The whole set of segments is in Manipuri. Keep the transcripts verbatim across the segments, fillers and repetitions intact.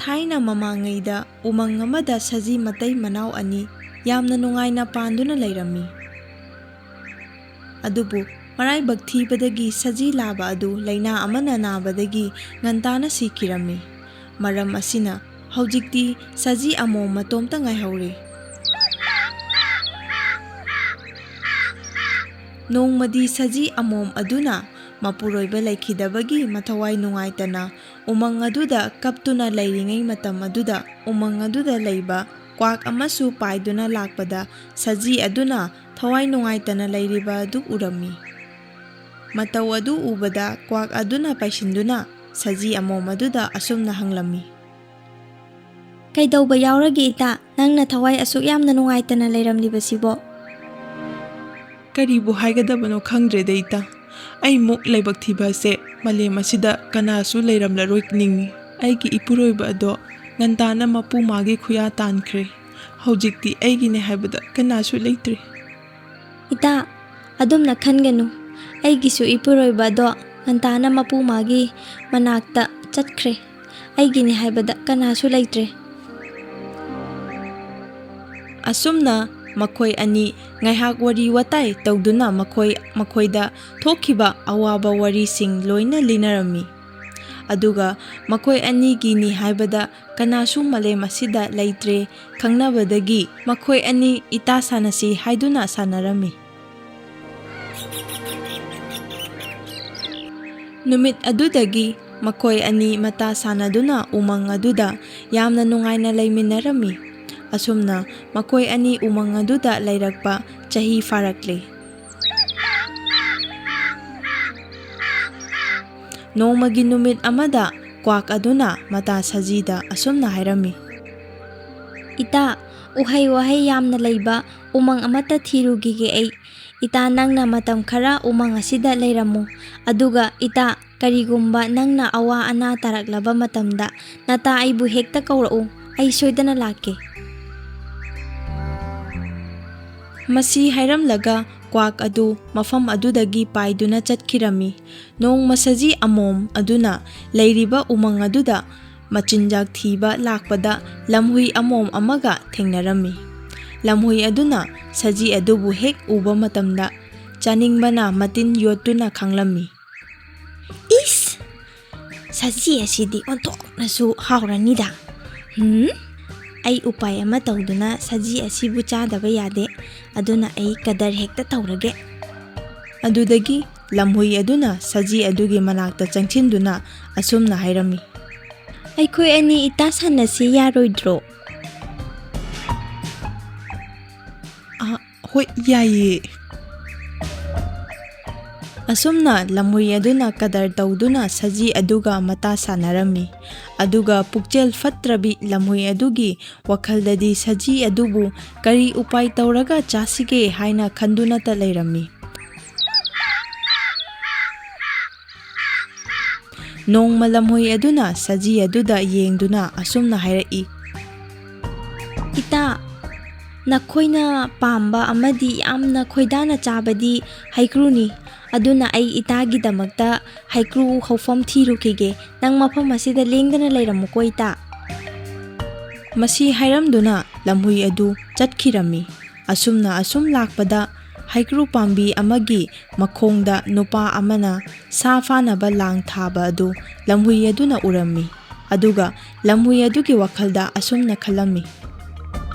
ꯊꯥꯏꯅ ꯃꯃꯥꯡꯉꯩꯗ ꯎꯃꯪ ꯑꯃꯗ ꯁꯖꯤ ꯃꯇꯩ ꯃꯅꯥꯎ ꯑꯅꯤ ꯌꯥꯝꯅ ꯅꯨꯡꯉꯥꯏꯅ ꯄꯥꯟꯗꯨꯅ ꯂꯩꯔꯝꯃꯤ꯫ ꯑꯗꯨꯕꯨ ꯃꯔꯥꯏꯕꯛ ꯊꯤꯕꯗꯒꯤ ꯁꯖꯤ ꯂꯥꯕ ꯑꯗꯨ ꯂꯥꯏꯅꯥ ꯑꯃꯅ ꯅꯥꯕꯗꯒꯤ ꯉꯟꯇꯥꯅ ꯁꯤꯈꯤꯔꯝꯃꯤ꯫ ꯃꯔꯝ ꯑꯁꯤꯅ ꯍꯧꯖꯤꯛꯇꯤ ꯁꯖꯤ ꯑꯃꯣꯝ ꯃꯇꯣꯝꯇ ꯉꯥꯏꯍꯧꯔꯦ꯫ ꯅꯣꯡꯃꯗꯤ ꯁꯖꯤ ꯑꯃꯣꯝ ꯑꯗꯨꯅ ꯃꯄꯨꯔꯣꯏꯕ ꯂꯩꯈꯤꯗꯕꯒꯤ ꯃꯊꯋꯥꯏ ꯅꯨꯡꯉꯥꯏꯇꯅ ꯎꯃꯪ ꯑꯗꯨꯗ ꯀꯞꯇꯨꯅ ꯂꯩꯔꯤꯉꯩ ꯃꯇꯝ ꯑꯗꯨꯗ, ꯎꯃꯪ ꯑꯗꯨꯗ ꯂꯩꯕ ꯀ꯭ꯋꯥꯛ ꯑꯃꯁꯨ ꯄꯥꯏꯗꯨꯅ ꯂꯥꯛꯄꯗ ꯁꯖꯤ ꯑꯗꯨꯅ ꯊꯋꯥꯏ ꯅꯨꯡꯉꯥꯏꯇꯅ ꯂꯩꯔꯤꯕ ꯑꯗꯨ ꯎꯔꯝꯃꯤ꯫ ꯃꯇꯧ ꯑꯗꯨ ꯎꯕꯗ ꯀ꯭ꯋꯥꯛ ꯑꯗꯨꯅ ꯄꯥꯏꯁꯤꯟꯗꯨꯅ ꯁꯖꯤ ꯑꯃꯣꯝ ꯑꯗꯨꯗ ꯑꯁꯨꯝꯅ ꯍꯪꯂꯝꯃꯤ꯫ "ꯀꯩꯗꯧꯕ ꯌꯥꯎꯔꯒꯦ ꯏꯇꯥ? ꯅꯪꯅ ꯊꯋꯥꯏ ꯑꯁꯨꯛ ꯌꯥꯝꯅ ꯅꯨꯡꯉꯥꯏꯇꯅ ꯂꯩꯔꯝꯂꯤꯕꯁꯤꯕꯣ?" "ꯀꯔꯤꯕꯨ ꯍꯥꯏꯒꯗꯕꯅꯣ ꯈꯪꯗ꯭ꯔꯦꯗ ꯏꯇꯥ꯫ ꯑꯩꯃꯨꯛ ꯂꯥꯏꯕꯛ ꯊꯤꯕ ꯑꯁꯦ ꯃꯥꯂꯦꯝ ꯑꯁꯤꯗ ꯀꯅꯥꯁꯨ ꯂꯩꯔꯝꯂꯔꯣꯏ ꯅꯤꯡꯏ꯫ ꯑꯩꯒꯤ ꯏꯄꯨꯔꯣꯏꯕ ꯑꯗꯣ ꯉꯟꯇꯥꯅ ꯃꯄꯨ ꯃꯥꯒꯤ ꯈꯨꯌꯥ ꯇꯥꯟꯈ꯭ꯔꯦ꯫ ꯍꯧꯖꯤꯛꯇꯤ ꯑꯩꯒꯤꯅꯦ ꯍꯥꯏꯕꯗ ꯀꯅꯥꯁꯨ ꯂꯩꯇ꯭ꯔꯦ꯫" "ꯏꯇꯥ, ꯑꯗꯨꯝꯅ ꯈꯟꯒꯅꯨ꯫ ꯑꯩꯒꯤꯁꯨ ꯏꯄꯨꯔꯣꯏꯕ ꯑꯗꯣ ꯉꯟꯇꯥꯅ ꯃꯄꯨ ꯃꯥꯒꯤ ꯃꯅꯥꯛꯇ ꯆꯠꯈ꯭ꯔꯦ꯫ ꯑꯩꯒꯤꯅꯤ ꯍꯥꯏꯕꯗ ꯀꯅꯥꯁꯨ ꯂꯩꯇ꯭ꯔꯦ꯫" ꯑꯁꯨꯝꯅ ꯃꯈꯣꯏ ꯑꯅꯤ ꯉꯥꯏꯍꯥꯛ ꯋꯥꯔꯤ ꯋꯥꯇꯥꯏ ꯇꯧꯗꯨꯅ ꯃꯈꯣꯏ ꯃꯈꯣꯏꯗ ꯊꯣꯛꯈꯤꯕ ꯑꯋꯥꯕ ꯋꯥꯔꯤꯁꯤꯡ ꯂꯣꯏꯅ ꯂꯤꯅꯔꯝꯃꯤ꯫ ꯑꯗꯨꯒ ꯃꯈꯣꯏ ꯑꯅꯤꯒꯤꯅꯤ ꯍꯥꯏꯕꯗ ꯀꯅꯥꯁꯨ ꯃꯥꯂꯦꯝ ꯑꯁꯤꯗ ꯂꯩꯇ꯭ꯔꯦ ꯈꯪꯅꯕꯗꯒꯤ ꯃꯈꯣꯏ ꯑꯅꯤ ꯏꯇꯥ ꯁꯥꯟꯅꯁꯤ ꯍꯥꯏꯗꯨꯅ ꯁꯥꯟꯅꯔꯝꯃꯤ꯫ ꯅꯨꯃꯤꯠ ꯑꯗꯨꯗꯒꯤ ꯃꯈꯣꯏ ꯑꯅꯤ ꯃꯇꯥ ꯁꯥꯟꯅꯗꯨꯅ ꯎꯃꯪ ꯑꯗꯨꯗ ꯌꯥꯝꯅ ꯅꯨꯡꯉꯥꯏꯅ ꯂꯩꯃꯤꯟꯅꯔꯝꯃꯤ꯫ ꯑꯁꯨꯝꯅ ꯃꯈꯣꯏ ꯑꯅꯤ ꯎꯃꯪ ꯑꯗꯨꯗ ꯂꯩꯔꯛꯄ ꯆꯍꯤ ꯐꯥꯔꯛꯂꯦ꯫ ꯅꯣꯡꯃꯒꯤ ꯅꯨꯃꯤꯠ ꯑꯃꯗ ꯀ꯭ꯋꯥꯛ ꯑꯗꯨꯅ ꯃꯇꯥ ꯁꯖꯤꯗ ꯑꯁꯨꯝꯅ ꯍꯥꯏꯔꯝꯃꯤ꯫ "ꯏꯇꯥ, ꯎꯍꯩ ꯋꯥꯍꯩ ꯌꯥꯝꯅ ꯂꯩꯕ ꯎꯃꯪ ꯑꯃꯠꯇ ꯊꯤꯔꯨꯈꯤꯒꯦ ꯑꯩ꯫ ꯏꯇꯥ, ꯅꯪꯅ ꯃꯇꯝ ꯈꯔ ꯎꯃꯪ ꯑꯁꯤꯗ ꯂꯩꯔꯝꯃꯨ꯫ ꯑꯗꯨꯒ ꯏꯇꯥ, ꯀꯔꯤꯒꯨꯝꯕ ꯅꯪꯅ ꯑꯋꯥ ꯑꯅꯥ ꯇꯥꯔꯛꯂꯕ ꯃꯇꯝꯗ ꯅꯇꯥ ꯑꯩꯕꯨ ꯍꯦꯛꯇ ꯀꯧꯔꯛꯎ꯫ ꯑꯩ ꯁꯣꯏꯗꯅ ꯂꯥꯛꯀꯦ꯫" ꯃꯁꯤ ꯍꯥꯏꯔꯝꯂꯒ ꯀ꯭ꯋꯥꯛ ꯑꯗꯨ ꯃꯐꯝ ꯑꯗꯨꯗꯒꯤ ꯄꯥꯏꯗꯨꯅ ꯆꯠꯈꯤꯔꯝꯃꯤ꯫ ꯅꯣꯡꯃ ꯁꯖꯤ ꯑꯃꯣꯝ ꯑꯗꯨꯅ ꯂꯩꯔꯤꯕ ꯎꯃꯪ ꯑꯗꯨꯗ ꯃꯆꯤꯟꯖꯥꯛ ꯊꯤꯕ ꯂꯥꯛꯄꯗ ꯂꯝꯍꯨꯏ ꯑꯃꯣꯝ ꯑꯃꯒ ꯊꯦꯡꯅꯔꯝꯃꯤ꯫ ꯂꯝꯍꯨꯏ ꯑꯗꯨꯅ ꯁꯖꯤ ꯑꯗꯨꯕꯨ ꯍꯦꯛ ꯎꯕ ꯃꯇꯝꯗ ꯆꯥꯅꯤꯡꯕꯅ ꯃꯇꯤꯟ ꯌꯣꯠꯇꯨꯅ ꯈꯥꯡꯂꯝꯃꯤ꯫ "ꯏꯁ! ꯁꯖꯤ ꯑꯁꯤꯗꯤ ꯑꯣꯟꯊꯣꯛꯅꯁꯨ ꯍꯥꯎꯔꯅꯤꯗ꯫ ꯍꯨꯝ? ꯑꯩ ꯎꯄꯥꯏ ꯑꯃ ꯇꯧꯗꯨꯅ ꯁꯖꯤ ꯑꯁꯤꯕꯨ ꯆꯥꯗꯕ ꯌꯥꯗꯦ꯫ ꯑꯗꯨꯅ ꯑꯩ ꯀꯗꯔ ꯍꯦꯛꯇ ꯇꯧꯔꯒꯦ꯫" ꯑꯗꯨꯗꯒꯤ ꯂꯝꯍꯨꯏ ꯑꯗꯨꯅ ꯁꯖꯤ ꯑꯗꯨꯒꯤ ꯃꯅꯥꯛꯇ ꯆꯪꯁꯤꯟꯗꯨꯅ ꯑꯁꯨꯝꯅ ꯍꯥꯏꯔꯝꯃꯤ, "ꯑꯩꯈꯣꯏ ꯑꯅꯤ ꯏꯇꯥ ꯁꯥꯟꯅꯁꯤ ꯌꯥꯔꯣꯏꯗ꯭ꯔꯣ?" "ꯑ, ꯍꯣꯏ, ꯌꯥꯏꯌꯦ꯫" ꯑꯁꯨꯝꯅ ꯂꯝꯍꯨꯏ ꯑꯗꯨꯅ ꯀꯗꯔ ꯇꯧꯗꯨꯅ ꯁꯖꯤ ꯑꯗꯨꯒ ꯃꯇꯥ ꯁꯥꯟꯅꯔꯝꯃꯤ꯫ ꯑꯗꯨꯒ ꯄꯨꯛꯆꯦꯜ ꯐꯠꯇ꯭ꯔꯕꯤ ꯂꯝꯍꯨꯏ ꯑꯗꯨꯒꯤ ꯋꯥꯈꯜꯗꯗꯤ ꯁꯖꯤ ꯑꯗꯨꯕꯨ ꯀꯔꯤ ꯎꯄꯥꯏ ꯇꯧꯔꯒ ꯆꯥꯁꯤꯒꯦ ꯍꯥꯏꯅ ꯈꯟꯗꯨꯅꯇ ꯂꯩꯔꯝꯃꯤ꯫ ꯅꯣꯡꯃ ꯂꯝꯍꯨꯏ ꯑꯗꯨꯅ ꯁꯖꯤ ꯑꯗꯨꯗ ꯌꯦꯡꯗꯨꯅ ꯑꯁꯨꯝꯅ ꯍꯥꯏꯔꯛꯏ, "ꯏꯇꯥ, ꯅꯈꯣꯏꯅ ꯄꯥꯝꯕ ꯑꯃꯗꯤ ꯌꯥꯝꯅ ꯈꯣꯏꯗꯥꯅ ꯆꯥꯕꯗꯤ ꯍꯩꯀ꯭ꯔꯨꯅꯤ꯫ ꯑꯗꯨꯅ ꯑꯩ ꯏꯇꯥꯒꯤꯗꯃꯛꯇ ꯍꯩꯀ꯭ꯔꯨ ꯍꯧꯐꯝ ꯊꯤꯔꯨꯈꯤꯒꯦ꯫ ꯅꯪ ꯃꯐꯝ ꯑꯁꯤꯗ ꯂꯦꯡꯗꯅ ꯂꯩꯔꯝꯃꯨꯀꯣ, ꯏꯇꯥ꯫" ꯃꯁꯤ ꯍꯥꯏꯔꯝꯗꯨꯅ ꯂꯝꯍꯨꯏ ꯑꯗꯨ ꯆꯠꯈꯤꯔꯝꯃꯤ꯫ ꯑꯁꯨꯝꯅ ꯑꯁꯨꯝ ꯂꯥꯛꯄꯗ ꯍꯩꯀ꯭ꯔꯨ ꯄꯥꯝꯕꯤ ꯑꯃꯒꯤ ꯃꯈꯣꯡꯗ ꯅꯨꯄꯥ ꯑꯃꯅ ꯁꯥ ꯐꯥꯅꯕ ꯂꯥꯡ ꯊꯥꯕ ꯑꯗꯨ ꯂꯝꯍꯨꯏ ꯑꯗꯨꯅ ꯎꯔꯝꯃꯤ꯫ ꯑꯗꯨꯒ ꯂꯝꯍꯨꯏ ꯑꯗꯨꯒꯤ ꯋꯥꯈꯜꯗ ꯑꯁꯨꯝꯅ ꯈꯜꯂꯝꯃꯤ,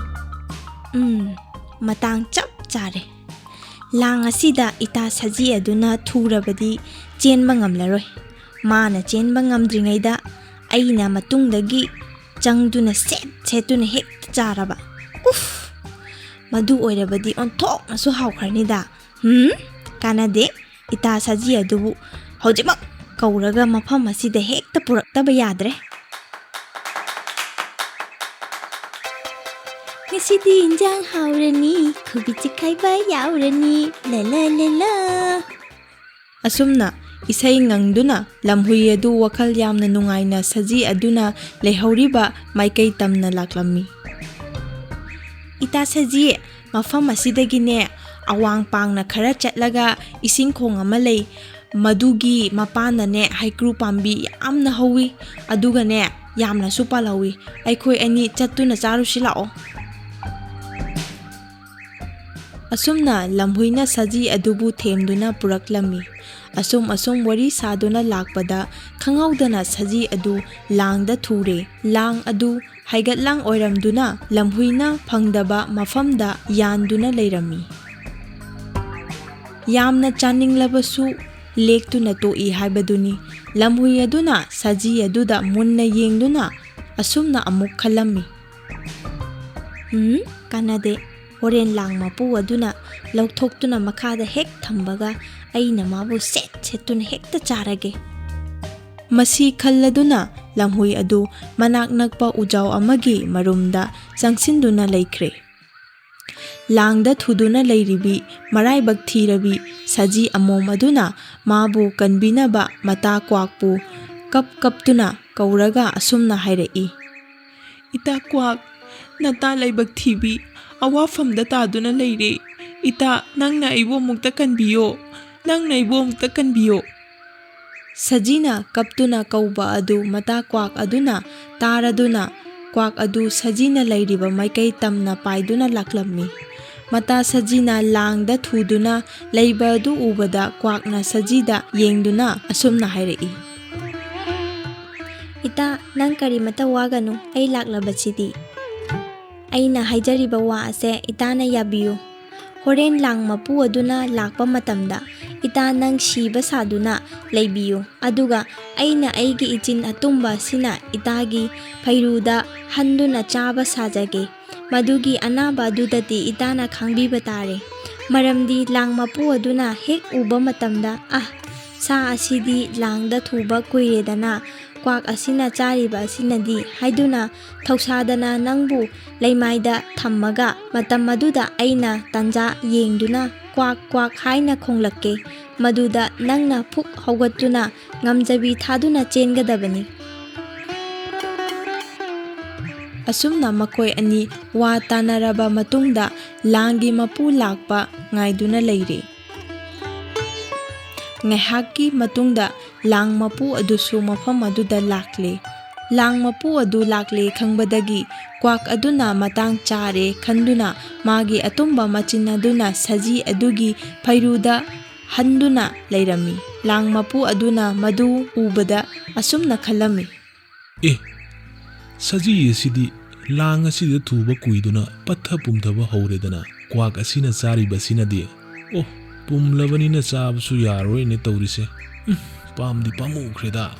"ꯎꯝ, ꯃꯇꯥꯡ ꯆꯞ ꯆꯥꯔꯦ꯫ ꯂꯥꯡ ꯑꯁꯤꯗ ꯏꯇꯥ ꯁꯖꯤ ꯑꯗꯨꯅ ꯊꯨꯔꯕꯗꯤ ꯆꯦꯟꯕ ꯉꯝꯂꯔꯣꯏ꯫ ꯃꯥꯅ ꯆꯦꯟꯕ ꯉꯝꯗ꯭ꯔꯤꯉꯩꯗ ꯑꯩꯅ ꯃꯇꯨꯡꯗꯒꯤ ꯆꯪꯗꯨꯅ ꯁꯦꯠ ꯁꯦꯠꯇꯨꯅ ꯍꯦꯛꯇ ꯆꯥꯔꯕ꯫ ꯎꯐ! ꯃꯗꯨ ꯑꯣꯏꯔꯕꯗꯤ ꯑꯣꯟꯊꯣꯛꯅꯁꯨ ꯍꯥꯎꯈ꯭ꯔꯅꯤꯗ꯫ ꯍꯨꯝ? ꯀꯥꯟꯅꯗꯦ꯫ ꯏꯇꯥ ꯁꯖꯤ ꯑꯗꯨꯕꯨ ꯍꯧꯖꯤꯛꯃꯛ ꯀꯧꯔꯒ ꯃꯐꯝ ꯑꯁꯤꯗ ꯍꯦꯛꯇ ꯄꯨꯔꯛꯇꯕ ꯌꯥꯗ꯭ꯔꯦ꯫ ꯉꯁꯤꯗꯤ ꯏꯟꯖꯥꯡ ꯍꯥꯎꯔꯅꯤ, ꯈꯨꯕꯤ ꯆꯤꯈꯥꯏꯕ ꯌꯥꯎꯔꯅꯤ, ꯂꯦ ꯂꯦ ꯂꯦ ꯂꯥ꯫" ꯑꯁꯨꯝꯅ ꯏꯁꯩ ꯉꯪꯗꯨꯅ ꯂꯝꯍꯨꯏ ꯑꯗꯨ ꯋꯥꯈꯜ ꯌꯥꯝꯅ ꯅꯨꯡꯉꯥꯏꯅ ꯁꯖꯤ ꯑꯗꯨꯅ ꯂꯩꯍꯧꯔꯤꯕ ꯃꯥꯏꯀꯩ ꯇꯝꯅ ꯂꯥꯛꯂꯝꯃꯤ꯫ "ꯏꯇꯥ ꯁꯖꯤ, ꯃꯐꯝ ꯑꯁꯤꯗꯒꯤꯅꯦ ꯑꯋꯥꯡ ꯄꯥꯡꯅ ꯈꯔ ꯆꯠꯂꯒ ꯏꯁꯤꯡ ꯈꯣꯡ ꯑꯃ ꯂꯩ꯫ ꯃꯗꯨꯒꯤ ꯃꯄꯥꯟꯗꯅꯦ ꯍꯩꯀ꯭ꯔꯨ ꯄꯥꯝꯕꯤ ꯌꯥꯝꯅ ꯍꯧꯋꯤ, ꯑꯗꯨꯒꯅꯦ ꯌꯥꯝꯅꯁꯨ ꯄꯥꯜꯍꯧꯋꯤ꯫ ꯑꯩꯈꯣꯏ ꯑꯅꯤ ꯆꯠꯇꯨꯅ ꯆꯥꯔꯨꯁꯤ ꯂꯥꯛꯑꯣ꯫ ꯑꯁꯨꯝꯅ ꯂꯝꯍꯨꯏꯅ ꯁꯖꯤ ꯑꯗꯨꯕꯨ ꯊꯦꯝꯗꯨꯅ ꯄꯨꯔꯛꯂꯝꯃꯤ꯫ ꯑꯁꯨꯝ ꯑꯁꯨꯝ ꯋꯥꯔꯤ ꯁꯥꯗꯨꯅ ꯂꯥꯛꯄꯗ ꯈꯪꯍꯧꯗꯅ ꯁꯖꯤ ꯑꯗꯨ ꯂꯥꯡꯗ ꯊꯨꯔꯦ꯫ ꯂꯥꯡ ꯑꯗꯨ ꯍꯥꯏꯒꯠꯂꯥꯡ ꯑꯣꯏꯔꯝꯗꯨꯅ ꯂꯝꯍꯨꯏꯅ ꯐꯪꯗꯕ ꯃꯐꯝꯗ ꯌꯥꯟꯗꯨꯅ ꯂꯩꯔꯝꯃꯤ꯫ ꯌꯥꯝꯅ ꯆꯥꯅꯤꯡꯂꯕꯁꯨ ꯂꯦꯛꯇꯨꯅ ꯇꯣꯛꯏ ꯍꯥꯏꯕꯗꯨꯅꯤ꯫ ꯂꯝꯍꯨꯏ ꯑꯗꯨꯅ ꯁꯖꯤ ꯑꯗꯨꯗ ꯃꯨꯟꯅ ꯌꯦꯡꯗꯨꯅ ꯑꯁꯨꯝꯅ ꯑꯃꯨꯛ ꯈꯜꯂꯝꯃꯤ꯫ "ꯎꯝ, ꯀꯥꯟꯅꯗꯦ꯫ ꯍꯣꯔꯦꯟ ꯂꯥꯡ ꯃꯄꯨ ꯑꯗꯨꯅ ꯂꯧꯊꯣꯛꯇꯨꯅ ꯃꯈꯥꯗ ꯍꯦꯛ ꯊꯝꯕꯒ ꯑꯩꯅ ꯃꯥꯕꯨ ꯁꯦꯠ ꯁꯦꯠꯇꯨꯅ ꯍꯦꯛꯇ ꯆꯥꯔꯒꯦ꯫" ꯃꯁꯤ ꯈꯜꯂꯗꯨꯅ ꯂꯝꯍꯨꯏ ꯑꯗꯨ ꯃꯅꯥꯛ ꯅꯛꯄ ꯎꯖꯥꯎ ꯑꯃꯒꯤ ꯃꯔꯨꯝꯗ ꯆꯪꯁꯤꯟꯗꯨꯅ ꯂꯩꯈ꯭ꯔꯦ꯫ ꯂꯥꯡꯗ ꯊꯨꯗꯨꯅ ꯂꯩꯔꯤꯕꯤ ꯃꯔꯥꯏꯕꯛ ꯊꯤꯔꯕꯤ ꯁꯖꯤ ꯑꯃꯣꯝ ꯑꯗꯨꯅ ꯃꯥꯕꯨ ꯀꯟꯕꯤꯅꯕ ꯃꯇꯥ ꯀ꯭ꯋꯥꯛꯄꯨ ꯀꯞ ꯀꯞꯇꯨꯅ ꯀꯧꯔꯒ ꯑꯁꯨꯝꯅ ꯍꯥꯏꯔꯛꯏ꯫ "ꯏꯇꯥ ꯀ꯭ꯋꯥꯛ, ꯅꯇꯥ ꯂꯥꯏꯕꯛ ꯊꯤꯕꯤ, ꯑꯋꯥꯐꯝꯗ ꯇꯥꯗꯨꯅ ꯂꯩꯔꯦ꯫ ꯏꯇꯥ, ꯅꯪꯅ ꯑꯩꯕꯨ ꯑꯃꯨꯛꯇ ꯀꯟꯕꯤꯌꯣ, ꯅꯪꯅ ꯑꯩꯕꯨ ꯑꯃꯨꯛꯇ ꯀꯟꯕꯤꯌꯣ꯫" ꯁꯖꯤꯅ ꯀꯞꯇꯨꯅ ꯀꯧꯕ ꯑꯗꯨ ꯃꯇꯥ ꯀ꯭ꯋꯥꯛ ꯑꯗꯨꯅ ꯇꯥꯔꯗꯨꯅ ꯀ꯭ꯋꯥꯛ ꯑꯗꯨ ꯁꯖꯤꯅ ꯂꯩꯔꯤꯕ ꯃꯥꯏꯀꯩ ꯇꯝꯅ ꯄꯥꯏꯗꯨꯅ ꯂꯥꯛꯂꯝꯃꯤ꯫ ꯃꯇꯥ ꯁꯖꯤꯅ ꯂꯥꯡꯗ ꯊꯨꯗꯨꯅ ꯂꯩꯕ ꯑꯗꯨ ꯎꯕꯗ ꯀ꯭ꯋꯥꯛꯅ ꯁꯖꯤꯗ ꯌꯦꯡꯗꯨꯅ ꯑꯁꯨꯝꯅ ꯍꯥꯏꯔꯛꯏ꯫ "ꯏꯇꯥ, ꯅꯪ ꯀꯔꯤꯃꯇ ꯋꯥꯒꯅꯨ, ꯑꯩ ꯂꯥꯛꯂꯕꯁꯤꯗꯤ꯫ ꯑꯩꯅ ꯍꯥꯏꯖꯔꯤꯕ ꯋꯥ ꯑꯁꯦ ꯏꯇꯥꯅ ꯌꯥꯕꯤꯌꯨ꯫ ꯍꯣꯔꯦꯟ ꯂꯥꯡ ꯃꯄꯨ ꯑꯗꯨꯅ ꯂꯥꯛꯄ ꯃꯇꯝꯗ ꯏꯇꯥ ꯅꯪ ꯁꯤꯕ ꯁꯥꯗꯨꯅ ꯂꯩꯕꯤꯌꯨ꯫ ꯑꯗꯨꯒ ꯑꯩꯅ ꯑꯩꯒꯤ ꯏꯆꯤꯟ ꯑꯇꯨꯝꯕ ꯑꯁꯤꯅ ꯏꯇꯥꯒꯤ ꯐꯩꯔꯨꯗ ꯍꯟꯗꯨꯅ ꯆꯥꯕ ꯁꯥꯖꯒꯦ꯫ ꯃꯗꯨꯒꯤ ꯑꯅꯥꯕ ꯑꯗꯨꯗꯗꯤ ꯏꯇꯥꯅ ꯈꯥꯡꯕꯤꯕ ꯇꯥꯔꯦ꯫ ꯃꯔꯝꯗꯤ ꯂꯥꯡ ꯃꯄꯨ ꯑꯗꯨꯅ ꯍꯦꯛ ꯎꯕ ꯃꯇꯝꯗ, 'ꯑꯥ, ꯁꯥ ꯑꯁꯤꯗꯤ ꯂꯥꯡꯗ ꯊꯨꯕ ꯀꯨꯏꯔꯦꯗꯅ, ꯀ꯭ꯋꯥꯛ ꯑꯁꯤꯅ ꯆꯥꯔꯤꯕ ꯑꯁꯤꯅꯗꯤ' ꯍꯥꯏꯗꯨꯅ ꯊꯧꯁꯥꯗꯅ ꯅꯪꯕꯨ ꯂꯩꯃꯥꯏꯗ ꯊꯝꯃꯒ ꯃꯇꯝ ꯑꯗꯨꯗ ꯑꯩꯅ ꯇꯥꯟꯖꯥ ꯌꯦꯡꯗꯨꯅ 'ꯀ꯭ꯋꯥꯛ, ꯀ꯭ꯋꯥꯛ' ꯍꯥꯏꯅ ꯈꯣꯡꯂꯛꯀꯦ꯫ ꯃꯗꯨꯗ ꯅꯪꯅ ꯐꯨꯛ ꯍꯧꯒꯠꯇꯨꯅ ꯉꯝꯖꯕꯤ ꯊꯥꯗꯨꯅ ꯆꯦꯟꯒꯗꯕꯅꯤ꯫" ꯑꯁꯨꯝꯅ ꯃꯈꯣꯏ ꯑꯅꯤ ꯋꯥ ꯇꯥꯅꯔꯕ ꯃꯇꯨꯡꯗ ꯂꯥꯡꯒꯤ ꯃꯄꯨ ꯂꯥꯛꯄ ꯉꯥꯏꯗꯨꯅ ꯂꯩꯔꯦ꯫ ꯉꯥꯏꯍꯥꯛꯀꯤ ꯃꯇꯨꯡꯗ ꯂꯥꯡ ꯃꯄꯨ ꯑꯗꯨꯁꯨ ꯃꯐꯝ ꯑꯗꯨꯗ ꯂꯥꯛꯂꯦ꯫ ꯂꯥꯡ ꯃꯄꯨ ꯑꯗꯨ ꯂꯥꯛꯂꯦ ꯈꯪꯕꯗꯒꯤ ꯀ꯭ꯋꯥꯛ ꯑꯗꯨꯅ ꯃꯇꯥꯡ ꯆꯥꯔꯦ ꯈꯟꯗꯨꯅ ꯃꯥꯒꯤ ꯑꯇꯨꯝꯕ ꯃꯆꯤꯟ ꯑꯗꯨꯅ ꯁꯖꯤ ꯑꯗꯨꯒꯤ ꯐꯩꯔꯨꯗ ꯍꯟꯗꯨꯅ ꯂꯩꯔꯝꯃꯤ꯫ ꯂꯥꯡ ꯃꯄꯨ ꯑꯗꯨꯅ ꯃꯗꯨ ꯎꯕꯗ ꯑꯁꯨꯝꯅ ꯈꯜꯂꯝꯃꯤ꯫ "ꯑꯦ, ꯁꯖꯤ ꯑꯁꯤꯗꯤ ꯂꯥꯡ ꯑꯁꯤꯗ ꯊꯨꯕ ꯀꯨꯏꯗꯨꯅ ꯄꯠꯊ ꯄꯨꯝꯊꯕ ꯍꯧꯔꯦꯗꯅ, ꯀ꯭ꯋꯥꯛ ꯑꯁꯤꯅ ꯆꯥꯔꯤꯕꯁꯤꯅꯗꯤ? ꯑꯣ, ꯄꯨꯝꯂꯕꯅꯤꯅ ꯆꯥꯕꯁꯨ ꯌꯥꯔꯣꯏꯅꯦ ꯇꯧꯔꯤꯁꯦ꯫ ꯎꯝ, ꯄꯥꯝꯗꯤ ꯄꯥꯝꯃꯨꯈ꯭ꯔꯦꯗ"꯫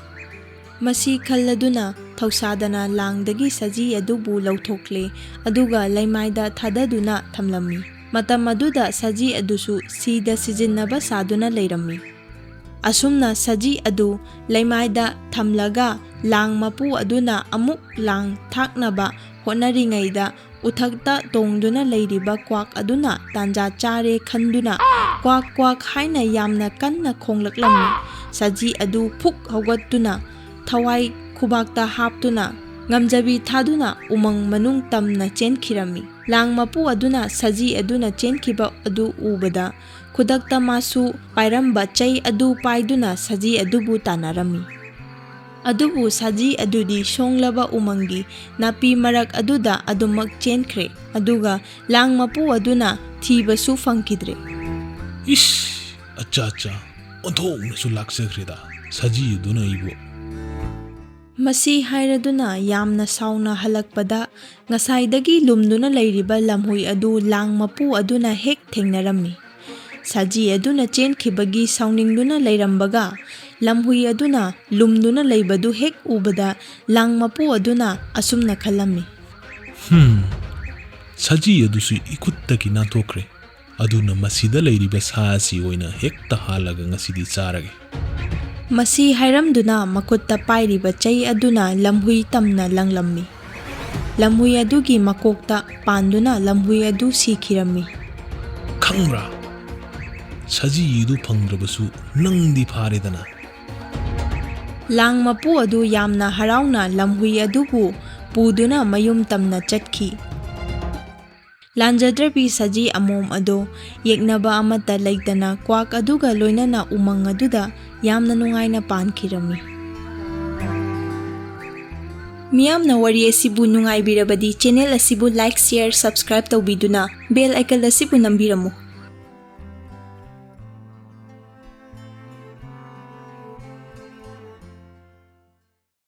ꯃꯁꯤ ꯈꯜꯂꯗꯨꯅ ꯊꯧꯁꯥꯗꯅ ꯂꯥꯡꯗꯒꯤ ꯁꯖꯤ ꯑꯗꯨꯕꯨ ꯂꯧꯊꯣꯛꯂꯦ, ꯑꯗꯨꯒ ꯂꯩꯃꯥꯏꯗ ꯊꯥꯗꯗꯨꯅ ꯊꯝꯂꯝꯃꯤ꯫ ꯃꯇꯝ ꯑꯗꯨꯗ ꯁꯖꯤ ꯑꯗꯨꯁꯨ ꯁꯤꯗ ꯁꯤꯖꯤꯟꯅꯕ ꯁꯥꯗꯨꯅ ꯂꯩꯔꯝꯃꯤ꯫ ꯑꯁꯨꯝꯅ ꯁꯖꯤ ꯑꯗꯨ ꯂꯩꯃꯥꯏꯗ ꯊꯝꯂꯒ ꯂꯥꯡ ꯃꯄꯨ ꯑꯗꯨꯅ ꯑꯃꯨꯛ ꯂꯥꯡ ꯊꯥꯛꯅꯕ ꯍꯣꯠꯅꯔꯤꯉꯩꯗ ꯎꯊꯛꯇ ꯇꯣꯡꯗꯨꯅ ꯂꯩꯔꯤꯕ ꯀ꯭ꯋꯥꯛ ꯑꯗꯨꯅ ꯇꯥꯟꯖꯥ ꯆꯥꯔꯦ ꯈꯟꯗꯨꯅ "ꯀ꯭ꯋꯥꯛ ꯀ꯭ꯋꯥꯛ" ꯍꯥꯏꯅ ꯌꯥꯝꯅ ꯀꯟꯅ ꯈꯣꯡꯂꯛꯂꯝꯃꯤ꯫ ꯁꯖꯤ ꯑꯗꯨ ꯐꯨꯛ ꯍꯧꯒꯠꯇꯨꯅ ꯊꯋꯥꯏ ꯈꯨꯕꯥꯛꯇ ꯍꯥꯞꯇꯨꯅ ꯉꯝꯖꯕꯤ ꯊꯥꯗꯨꯅ ꯎꯃꯪ ꯃꯅꯨꯡ ꯇꯝꯅ ꯆꯦꯟꯈꯤꯔꯝꯃꯤ꯫ ꯂꯥꯡ ꯃꯄꯨ ꯑꯗꯨꯅ ꯁꯖꯤ ꯑꯗꯨꯅ ꯆꯦꯟꯈꯤꯕ ꯑꯗꯨ ꯎꯕꯗ ꯈꯨꯗꯛꯇ ꯃꯥꯁꯨ ꯄꯥꯏꯔꯝꯕ ꯆꯩ ꯑꯗꯨ ꯄꯥꯏꯗꯨꯅ ꯁꯖꯤ ꯑꯗꯨꯕꯨ ꯇꯥꯟꯅꯔꯝꯃꯤ꯫ ꯑꯗꯨꯕꯨ ꯁꯖꯤ ꯑꯗꯨꯗꯤ ꯁꯣꯡꯂꯕ ꯎꯃꯪꯒꯤ ꯅꯥꯄꯤ ꯃꯔꯛ ꯑꯗꯨꯗ ꯑꯗꯨꯃꯛ ꯆꯦꯟꯈ꯭ꯔꯦ, ꯑꯗꯨꯒ ꯂꯥꯡ ꯃꯄꯨ ꯑꯗꯨꯅ ꯊꯤꯕꯁꯨ ꯐꯪꯈꯤꯗ꯭ꯔꯦ꯫ ꯏꯁ! ꯑꯠꯆꯥ, ꯑꯠꯆꯥ, ꯑꯣꯟꯊꯣꯛꯅꯁꯨ ꯂꯥꯛꯆꯈ꯭ꯔꯦꯗ ꯁꯖꯤ ꯑꯗꯨꯅ ꯑꯩꯕꯨ꯫ ꯃꯁꯤ ꯍꯥꯏꯔꯗꯨꯅ ꯌꯥꯝꯅ ꯁꯥꯎꯅ ꯍꯜꯂꯛꯄꯗ ꯉꯁꯥꯏꯗꯒꯤ ꯂꯨꯝꯗꯨꯅ ꯂꯩꯔꯤꯕ ꯂꯝꯍꯨꯏ ꯑꯗꯨ ꯂꯥꯡ ꯃꯄꯨ ꯑꯗꯨꯅ ꯍꯦꯛ ꯊꯦꯡꯅꯔꯝꯃꯤ꯫ ꯁꯖꯤ ꯑꯗꯨꯅ ꯆꯦꯟꯈꯤꯕꯒꯤ ꯁꯥꯎꯅꯤꯡꯗꯨꯅ ꯂꯩꯔꯝꯕꯒ ꯂꯝꯍꯨꯏ ꯑꯗꯨꯅ ꯂꯨꯝꯗꯨꯅ ꯂꯩꯕꯗꯨ ꯍꯦꯛ ꯎꯕꯗ ꯂꯥꯡ ꯃꯄꯨ ꯑꯗꯨꯅ ꯑꯁꯨꯝꯅ ꯈꯜꯂꯝꯃꯤ꯫ "ꯍꯝ, ꯁꯖꯤ ꯑꯗꯨꯁꯨ ꯏꯈꯨꯠꯇꯒꯤ ꯅꯥꯟꯊꯣꯛꯈ꯭ꯔꯦ꯫ ꯑꯗꯨꯅ ꯃꯁꯤꯗ ꯂꯩꯔꯤꯕ ꯁꯥ ꯑꯁꯤ ꯑꯣꯏꯅ ꯍꯦꯛꯇ ꯍꯥꯜꯂꯒ ꯉꯁꯤꯗꯤ ꯆꯥꯔꯒꯦ"꯫ ꯃꯁꯤ ꯍꯥꯏꯔꯝꯗꯨꯅ ꯃꯈꯨꯠꯇ ꯄꯥꯏꯔꯤꯕ ꯆꯩ ꯑꯗꯨꯅ ꯂꯝꯍꯨꯏ ꯇꯝꯅ ꯂꯪꯂꯝꯃꯤ꯫ ꯂꯝꯍꯨꯏ ꯑꯗꯨꯒꯤ ꯃꯀꯣꯛꯇ ꯄꯥꯟꯗꯨꯅ ꯂꯝꯍꯨꯏ ꯑꯗꯨ ꯁꯤꯈꯤꯔꯝꯃꯤ꯫ "ꯈꯪꯕ꯭ꯔꯥ? ꯁꯖꯤ ꯑꯗꯨ ꯐꯪꯗ꯭ꯔꯕꯁꯨ ꯅꯪꯗꯤ ꯐꯥꯔꯦꯗꯅ"꯫ ꯂꯥꯡ ꯃꯄꯨ ꯑꯗꯨ ꯌꯥꯝꯅ ꯍꯔꯥꯎꯅ ꯂꯝꯍꯨꯏ ꯑꯗꯨꯕꯨ ꯄꯨꯗꯨꯅ ꯃꯌꯨꯝ ꯇꯝꯅ ꯆꯠꯈꯤ꯫ ꯂꯥꯟꯖꯗ꯭ꯔꯕꯤ ꯁꯖꯤ ꯑꯃꯣꯝ ꯑꯗꯣ ꯌꯦꯛꯅꯕ ꯑꯃꯠꯇ ꯂꯩꯇꯅ ꯀ꯭ꯋꯥꯛ ꯑꯗꯨꯒ ꯂꯣꯏꯅꯅ ꯎꯃꯪ ꯑꯗꯨꯗ ꯌꯥꯝꯅ ꯅꯨꯡꯉꯥꯏꯅ ꯄꯥꯟꯈꯤꯔꯝꯃꯤ꯫ ꯃꯤꯌꯥꯝꯅ ꯋꯥꯔꯤ ꯑꯁꯤꯕꯨ ꯅꯨꯡꯉꯥꯏꯕꯤꯔꯕꯗꯤ channel ꯑꯁꯤꯕꯨ like, share, subscribe ꯇꯧꯕꯤꯗꯨꯅ bell icon ꯑꯁꯤꯕꯨ ꯅꯝꯕꯤꯔꯝꯃꯨ꯫